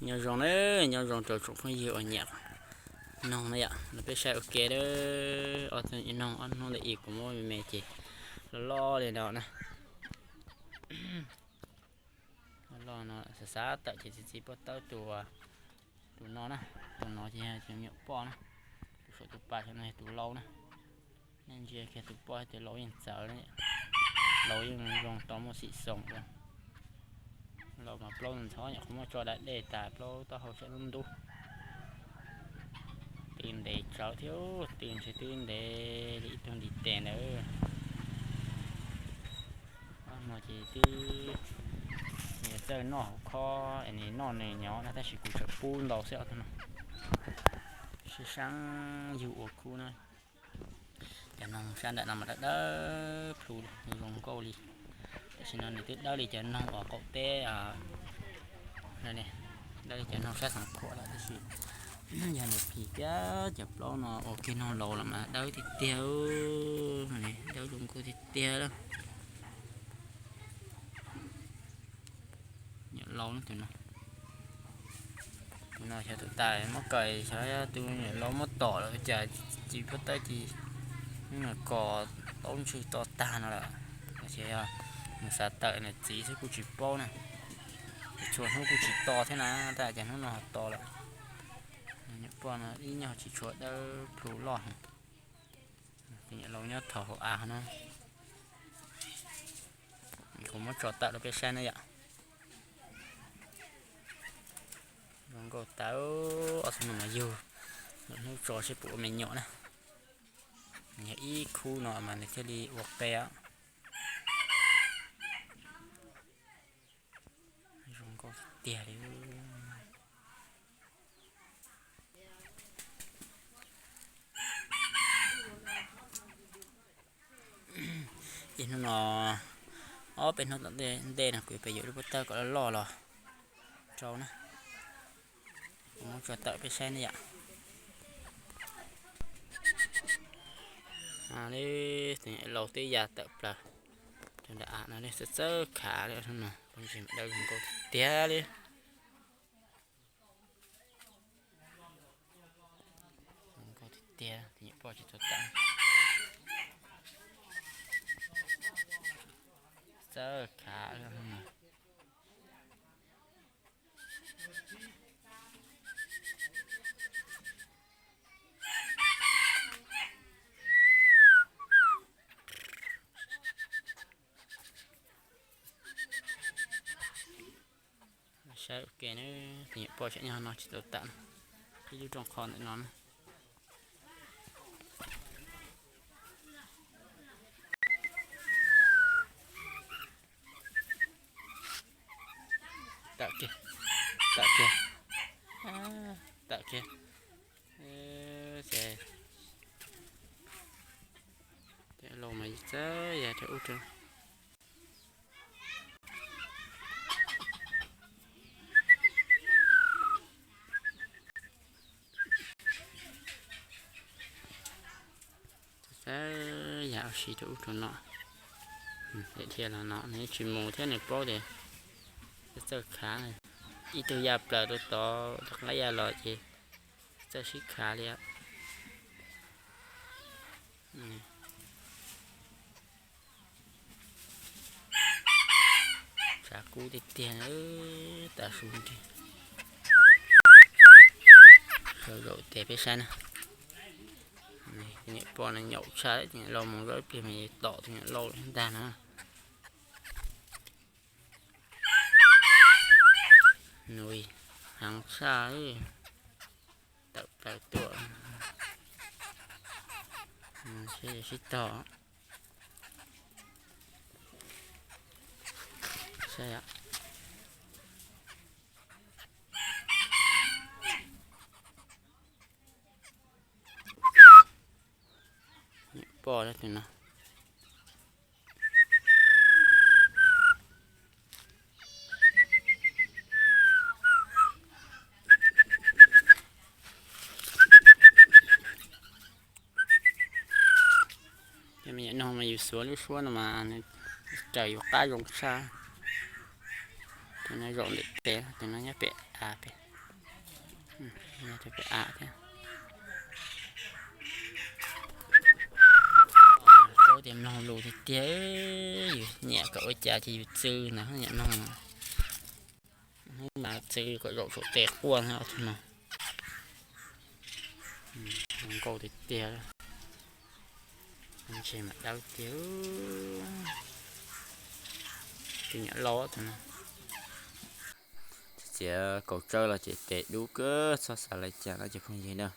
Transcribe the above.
Nyob zoo na, nyob zoo rau tsoom phooj ywg uas nyiam noog na yom, los peb saib ua ke a. Ob tug nyiam noog ob hnub ntawm ib kuv muab me me ces loj loj li no na. Loj loj no xav xav tawm ces txiv txiv puab tawb tus, tus no na, tus no ces yog tus nyuam poj na, tus saum tus pas no yog tus lau na. Nej ntsia kiag tus poj thiab tus lau yeej txawv, lau yeej zoo tau muaj xim xoom. Lau mas plaub ntxhov nyuam qhuav muab tso da dej tas, plaub taub hau sab ntub ntub. Tw ntev tsawv thiab, tw ntshe twb ntev li ib tug ntiv tes ntawd. Ob no ces twb txawj noj hauv khob es nws noj nws nyob na, tab sis kuv tseem pub ntau xwb os no. Sib saab yug ua khub na. Cov noog sab nram no mas dawb dawb plhu zoo nkauj li. Tam sim no nws twb dawb li cov noog uas qaum teb, dawb li cov noog sab Xeev Khuam lawm tab sis yog nws phim thiab cov plaub no ua kiag noog laus los mas dawb tiag tiag, dawb zoo nkauj tiag tiag lawm. Nyuam lau tus no, tus no xyov tus tas muab kaw, xyov tus nyuam lau muab tom lawm cas tsis pub tawb ces kos taub ntswg to tag no lawm. Ces yog nws xav tawm nws txiv xwb kuj tsis paub na, txhua hnub kuj tsis to thiab na, tab cas hnub no ho to lawm. Nyuam poj no ib nyuag tsis tshua dawb plhu loj heev. Tus nyuam lau nyob thaum hauv av no, kuv muab tso tawm rau peb saib na yom. Zoo nkauj tas, ob tug no mas yug lwm hnub tso seb puas ua me nyuam na. Nws yog ib khub no mas nws thiaj li ua qe. Zoo nkauj tiag tiag li. Ib hnub no, ob peb hnub tom ntej no kuv pem yuav lub pob tawb kom loj loj los rau na. Kuv muab tso tawm peb saib ne yom. Tus nyuam lau twb ya tawm plaws rau nram av no li, txawj txawj khav li no, poj ntsis dawb zoo nkauj tiag tiag li. Zoo nkauj tiag tiag, tus nyuam poj tsis tau tawm. Txawj khav li no. Saib ua ke na, tus nyuam poj tseem nyob no tsis tau tawm na, ib lub rooj qho ntawm no na. Tawm kiag, tawm kiag, tawm kiag. Ces tus lau mas txawj ya rau ub rau. Txawj ya ua si rau ub rau no. Daim dhia los no nws tsis mus thiab, nws paub tias txawj khav. Ib tug ya plaws rau tod, rov qab ya los ces txawj sib khav li. Tshav kub tiag tiag, tav su nrig. Sawv zaum tes peb saib na. Tus nyuam poj no nyaum tshaj, tus nyuam lau mus zov ib pliag mas tom tus nyuam lau ntag na. Nws heev tshaj, tawm plaws tuaj. Sib tog. Nyuam poj tus no. Cov me nyuam noog mas yus xuav lub suab no mas nws raws yus qab zoo tshaj. Tus no zaum ntawm pem, tus no nyob pem av pem. Nyob rau pem av thiab. Tsaub tias mloog lus tiag tiag, yus nyiam kom ua cas ces yus txw ntawd, nyiam mloog. Mas txw kom zaum saum tes quaj no, tus no. Zoo nkauj tiag tiag. Ntshe mas dawb tiag. Tus nyuam loj tus no. Txiav kaus tsawb los ces tes dub kawg, txhob xav li cas no cov phooj ywg na.